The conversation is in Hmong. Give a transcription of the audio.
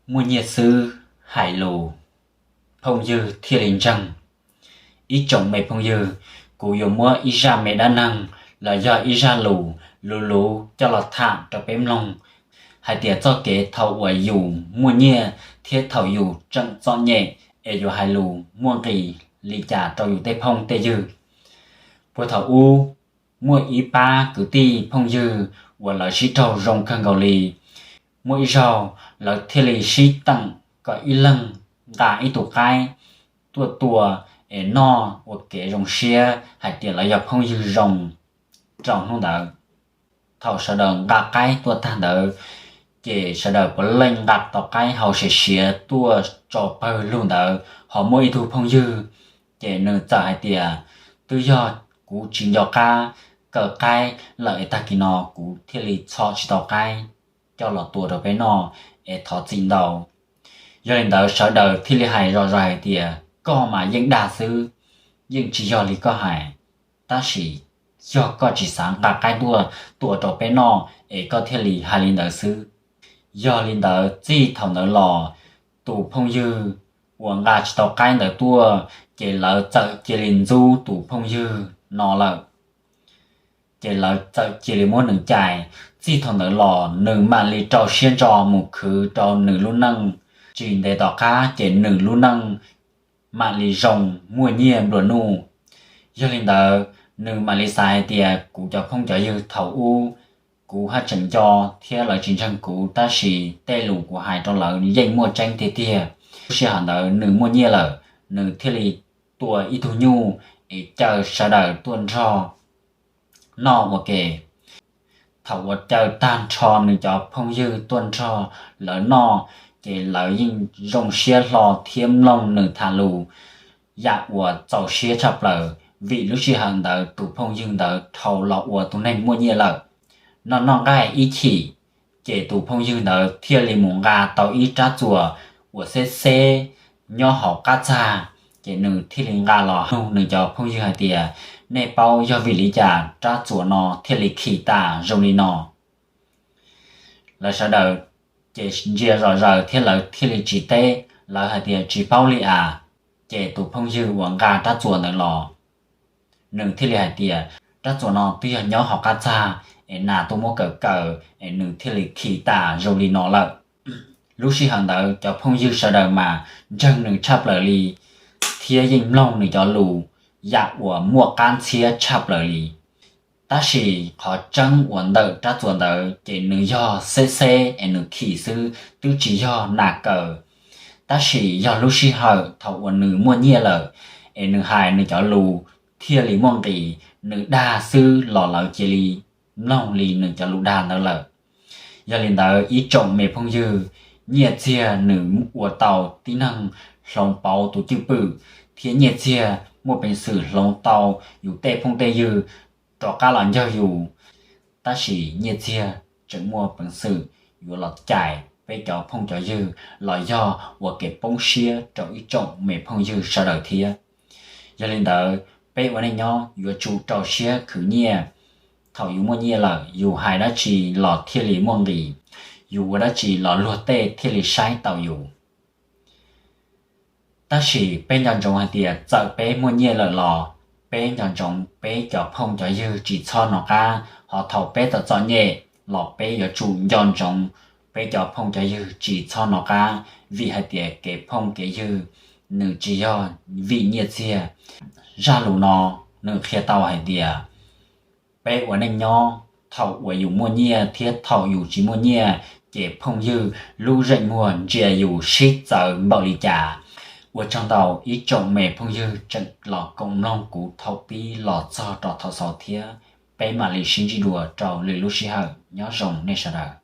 Muaj nyiaj xwb hais lus, phooj ywg thiaj li ntseeg. Ib tsoom me phooj ywg, kuv yuav muab ib zaj me dab neeg los yog ib zaj lus luv luv coj los tham rau peb mloog, hais tias txoj kev thaum uas yus muaj nyiaj thiab thaum yus tseem txom nyem es yus hais lus muaj nqis li cas rau yus tej phooj tej ywg. Puag thaum ub, muaj ib pab kwv tij phooj ywg uas lawv sib raug zoo kawg nkaus li. Muaj ib zaug lawv thiaj li sib teem kom ib leeg nqa ib tug qaib tuaj tua es noj ua kev zoo siab hais tias lawv yog phooj ywg zoo. Rau hnub ntawd, thaum sawv daws nqa qaib tuaj tag ntawd, ces sawv daws puav leej nqa tau qaib hau siav siav tuaj tso pawg lug ntawd, ho muaj ib tug phooj ywg, ces nws txawm hais tias, twb yog kuv tsis nco qab kaw qaib lawm es tag kis no kuv thiaj li txhom tsis tau qaib coj los tua rau peb noj es thov txim ntau. Yog li ntawd sawv daws thiaj li hais zom zaws hais tias, koj mas yeej dag xwb, yeej tsis yog li koj hais, tab sis yog koj tsis xav nqa qaib tuaj tua rau peb noj es koj thiaj li hais li ntawd xwb. Yog li ntawd txij thaum ntawd los, tus phooj ywg uas nqa tsis tau qaib ntawd tuaj, ces lawv txawm cia li ntxub tus phooj ywg no lawm. Ces lawv txawm cia li muab nws cais. Txij thaum ntawd los nws mam li rau siab ntso mus khwv rau nws lub neej. Tsis ntev tom qab ces nws lub neej mam li zoo muaj nyiaj nplua nuj. Yog li ntawd, nws mam li xav hais tias, kuv cov phooj cov ywg thaum ub, kuv haj tseem nco thiab lawv tsis ntseeg kuv, tab sis tej lus kuv hais rau lawv yeej muaj tseeb tiag tiag. Lub sij hawm ntawd nws muaj nyiaj lawm, nws thiaj li tua ib tug nyuj es caw sawv daws tuaj nrog noj ua ke. Thaum uas caw tag nrho nws cov phooj ywg tuaj nrog lawv noj, ces lawv yeej zoo siab hlo thiab mloog nws tham lus yam uas txaus siab tshaj plaws, vim lub sij hawm ntawd tus phooj ywg ntawd dhau los ua tus neeg muaj nyiaj lawm. Noj noj nqaij ib chim, ces tus phooj ywg ntawd thiaj li mus nqa tau ib rab txuas uas xeb xeb nyob hauv qab txag, ces nws thiaj li nqa los nug nws cov phooj ywg hais tias, nej paub yog vim li cas rab txuas no thiaj li khi tas zoo li no? Lawv sawv daws ces ntsia zom zaws thiab lawv thiaj li tsis teb, lawv hais tias tsis paub li as. Ces tus phooj ywg uas nqa rab txuas ntawd los, nws thiaj li hais tias, rab txuas no twb yog nyob hauv qab txag es nas tuaj muab kaw kaw es nws thiaj li khi tas zoo li no lawm. Lub sij hawm ntawd cov phooj ywg sawv daws mas ntseeg nws tshaj plaws li thiab yeej mloog nws cov lus yam uas muaj qab ntxhiab tshaj plaws li. Tab sis qhov tseeb uas ntawm rab txuas ntawd ces nws yog xeb xeb es nws khi xwb, twb tsis yog nas kaw. Tab sis yog lub sij hawm thaum uas nws muaj nyiaj lawm es nws hais nws cov lus thiaj li muaj nqis, nws dag xwb los lawv cia li mloog li nws cov lus dag ntawd lawm. Yog li ntawd ib tsoom me phooj ywg, nyiaj txiag nws ua tau tib neeg hloov pauv tus cwj pwm, thiab nyiaj txiag muaj peev xwm hloov tau yus tej phooj tej ywg rov qab los ncawg yus. Tab sis nyiaj txiag tseem muaj peev xwm yuav los cais peb cov phooj cov ywg los yog ua kev poob siab rau ib tsoom me phooj ywg sawv daws thiab. Yog li ntawd, peb ua neej nyob yuav tsum rau siab khwv nyiaj. Thaum yus muaj nyiaj lawm, yus hais dab tsi los thiaj li muaj nqis, yus ua dab tsi los luag tej thiaj li saib taus yus. Tab sis peb nco ntsoov hais tias txawm peb muaj nyiaj lawm los peb nco ntsoov peb cov phooj cov ywg tsis txhob hnov qab, ho thaum peb txom txom nyem los peb yuav tsum nco ntsoov peb cov phooj cov ywg tsis txhob hnov qab, vim hais tias kev phooj kev ywg nws tsis yog vim nyiaj txiag. Zaj lus no nws qhia tau hais tias peb ua neej nyob, thaum uas yus muaj nyiaj thiab thaum yus tsis muaj nyiaj, ces phooj ywg lub zeem muag ntsia yus sib txawv npaum li cas. Ua tsaug ntau ib tsoom me phooj ywg tseem los koom mloog kuv thaum pib los txog rau thaum xaus thiab. Peb mam li sib ntsib dua rau lwm lub sij hawm. Nyob zoo nej sawv daws.